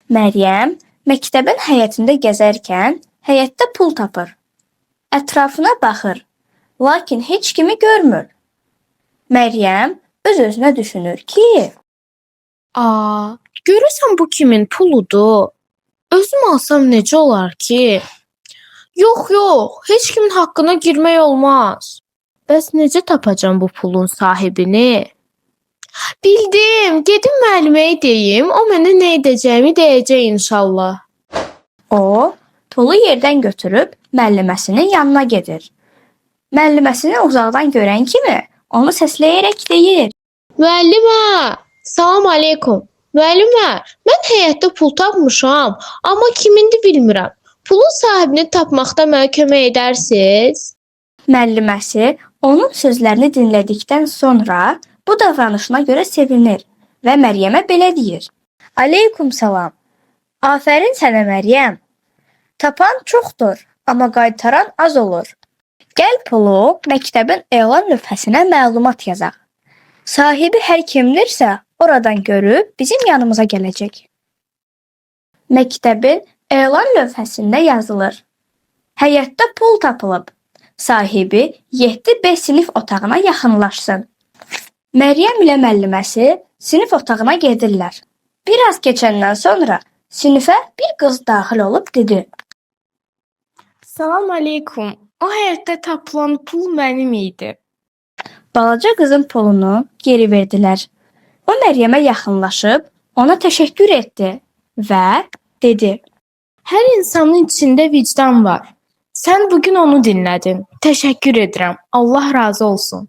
Məryəm məktəbin həyətində gəzərkən həyətdə pul tapır. Ətrafına baxır, lakin heç kimi görmür. Məryəm öz-özünə düşünür ki, Aa, görəsən bu kimin puludur? Özüm alsam necə olar ki? Yox, yox, heç kimin haqqına girmək olmaz. Bəs necə tapacam bu pulun sahibini? Bildim, gedim müəlliməyə deyim, o mənə nə edəcəyimi deyəcək inşallah. O pulu yerdən götürüb müəlliməsinin yanına gedir. Müəlliməsini uzaqdan görən kimi onu səsləyərək deyir: Müəllimə, salam aleykum. Müəllimə, mən həyətdə pul tapmışam, amma kimindir bilmirəm. Pulun sahibini tapmaqda mənə kömək edərsiz? Müəlliməsi onun sözlərini dinlədikdən sonra bu davranışına görə sevinir və Məryəmə belə deyir: Aleykum salam. Afərin sənə, Məryəm. Tapan çoxdur, amma qaytaran az olur. Gəl pulu məktəbin elan lövhəsinə məlumat yazaq. Sahibi hər kimdirsə, oradan görüb bizim yanımıza gələcək. Məktəbin elan lövhəsində yazılır: Həyətdə pul tapılıb. Sahibi 7B sinif otağına yaxınlaşsın. Məryəm ilə müəlliməsi sinif otağına gedirlər. Bir az keçəndən sonra sinifə bir qız daxil olub dedi: Salam aleykum. O həyətdə tapılan pul mənim idi. Balaca qızın pulunu geri verdilər. O Məryəmə yaxınlaşıb ona təşəkkür etdi və dedi: Hər insanın içində vicdan var. Sən bu gün onu dinlədin. Təşəkkür edirəm. Allah razı olsun.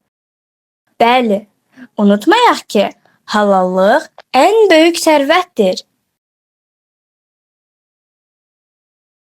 Bəli, unutmayaq ki, halallıq ən böyük sərvətdir.